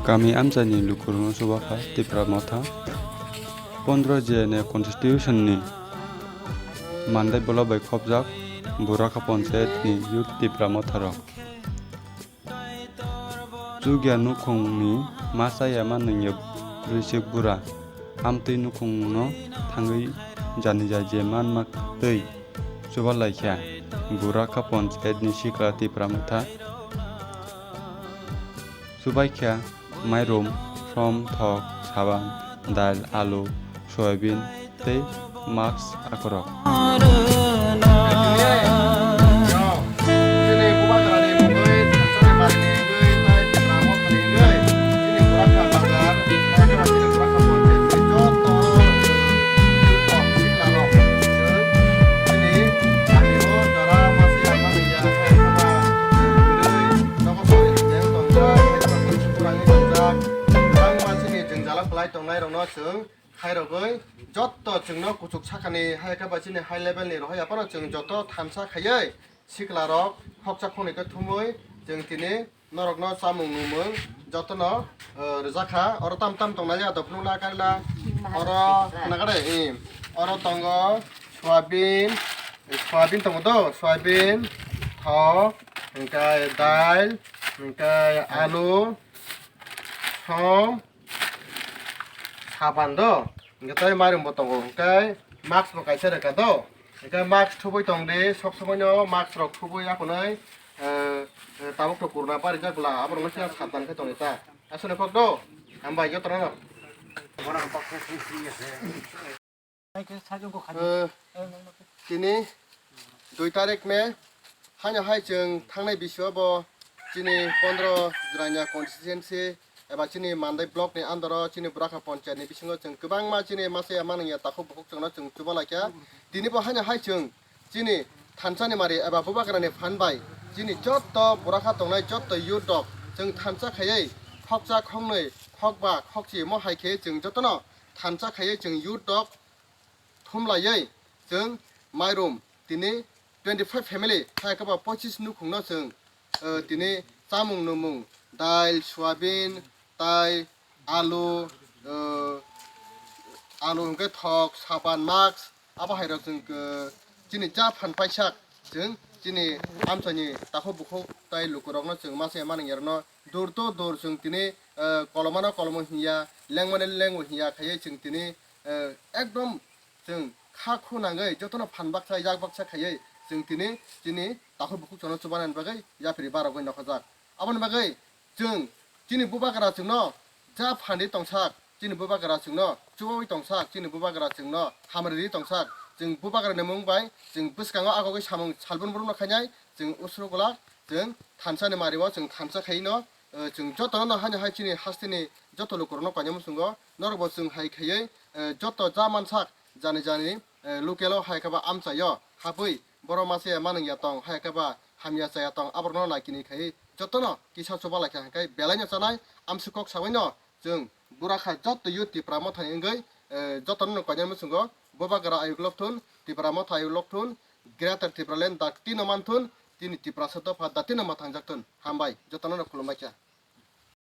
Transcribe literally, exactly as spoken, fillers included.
Kami amchaini lukurokno chubakha Tipra Motha. Pondro J N A constitution ni mandai block bai khopjak Burakha Panchayat ni youth Tipra Motha rok. Chukya nukhungni masa ya manwngya bwrwisik bura amtwi nukhungno thangwi jani jai je manma twi chuba laikha Burakha Panchayat ni sikla Tipra Motha. Chubaikha mairum, som, thok, saban, dal, alu, soyabin tei mask akorok. Kwbangma chini jwngjalo kwlai tongnairokno chwng khairogwi jotto chwngno kuchuk sakani hai khe bai chini high level ni rohor yaphano chwng joto thansa khaiwi siklarok khoksa khoknwi khe thumwi chwng tini norokno chamung nwngmung jotono, eh, rwjakha. Oro tam tam tongnai ya, dophru la karila. Oro nagare, eh, oro tongo soyabin, soyabin tongo do, soyabin, thok, hwnkhe dal, hwnkhe alu, som, saban do, hwnkhe tei mairum bo tongo, hwnkhe mask bo kaisa rwkha do, hwnkhe mask thubui tong di, sob somoi no mask rok thubui akonoi, eh, eh, tabuk to corona barijak bwla, aborok no khe sabdan khe tongdi ta, aswk no kok do, hambai jotono no. Eh, tini dui tarik May, haino hai chwng thangnai bisio bo chini pondro Jirania constituency eba chini Mandai block ni under o chini Burakha Panchayat ni bisingo chwng kwbangma chini masa ya manung ya takhuk bukhuk chwngno chwng chuba laikha. Tini bo haino hai chwng chini thansa ni mari eba Bubagra ni phan bai chini jotto Burakha tongnai jotto youth rok chwng thansa khaiwi khoksa khoknwi khokba khokchi mo hai khe chwng jotono thansa khaiwi chwng youth rok thumlaiwi chwng mairum tini twenty five family hai khe ba pochis nukhungno chwng, eh, tini chamung nwngmung dal, soyabin, tai alu, eh, alu hwnkhe thok, saban, mask, abo hai rok chwng, eh, chini cha phan paisa chwng chini amchaini takhuk bukhuk tai lukurokno chwng masa ya manung yarokno dur to dur chwng tini, eh, kolomano kolomo hinya, lengmani lengo hinya khaiwi chwng tini, eh, ekdom chwng kha khu nangwi jotono phan baksa yak baksa khaiwi chwng tini chini takhuk bukhuk chwngno chubanani bagwi yapri barogwi nokhajak. Aboni bagwi chwng chini Bubagra chwngno ja phan ri tongsak, chini Bubagra chwngno chubawi tongsak, chini Bubagra chwngno hamri ri tongsak, chwng Bubagrani mung bai chwng bwskango agogwi samung salbon borokno khainai chwng usruk glak chwng thansani mario chwng thansa khaino, eh, chwng jotono no haino hai chini hasteni joto lukurokno koinai muchungo norokbo chwng hai khaiwi, eh, joto ja mansak jani jani, eh, local o hai khe ba amchaio hapwi borok masa ya manung ya tong hai khe ba hamya chaya tong aborokno naikini khaiwi jotono kisa chuba laikha hwnkhe belaino chanai amswk kok sabaino chwng Burakha jotto youth Tipra Mothani wngwi, eh, jotono no koinai muchungo Bubagra ayuk lok thun, Tipra Motha ayuk lok thun, Greater Tipraland dakti no man thun, tini Tiprasa dopha dakti no mwthangjak thun. Hambai, jotono no khulumbai kha.